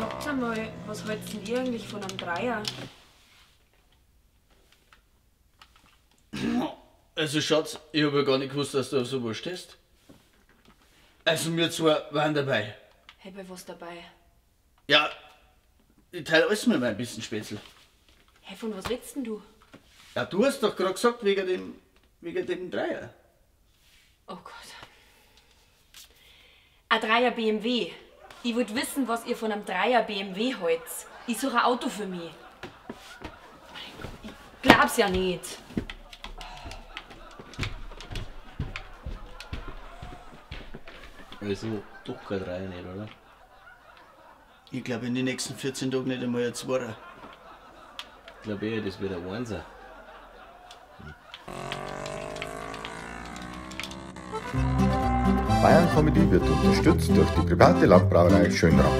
Sagt einmal, was haltet denn ihr eigentlich von einem Dreier? Also Schatz, ich hab ja gar nicht gewusst, dass du auf sowas stehst. Also wir zwei waren dabei. Hey, bei was dabei? Ja, ich teile alles mit meinem bisschen Spätzle. Hey, von was redst denn du? Ja, du hast doch gerade gesagt, wegen dem Dreier. Oh Gott. Ein Dreier BMW. Ich wollt wissen, was ihr von einem Dreier BMW haltet. Ich suche ein Auto für mich. Ich glaub's ja nicht. Also doch kein Dreier nicht, oder? Ich glaube in den nächsten 14 Tagen nicht einmal ein Zweier. Ich glaube eher, das wird ein Einser. Bayern Comedy wird unterstützt durch die private Landbrauerei Schönram.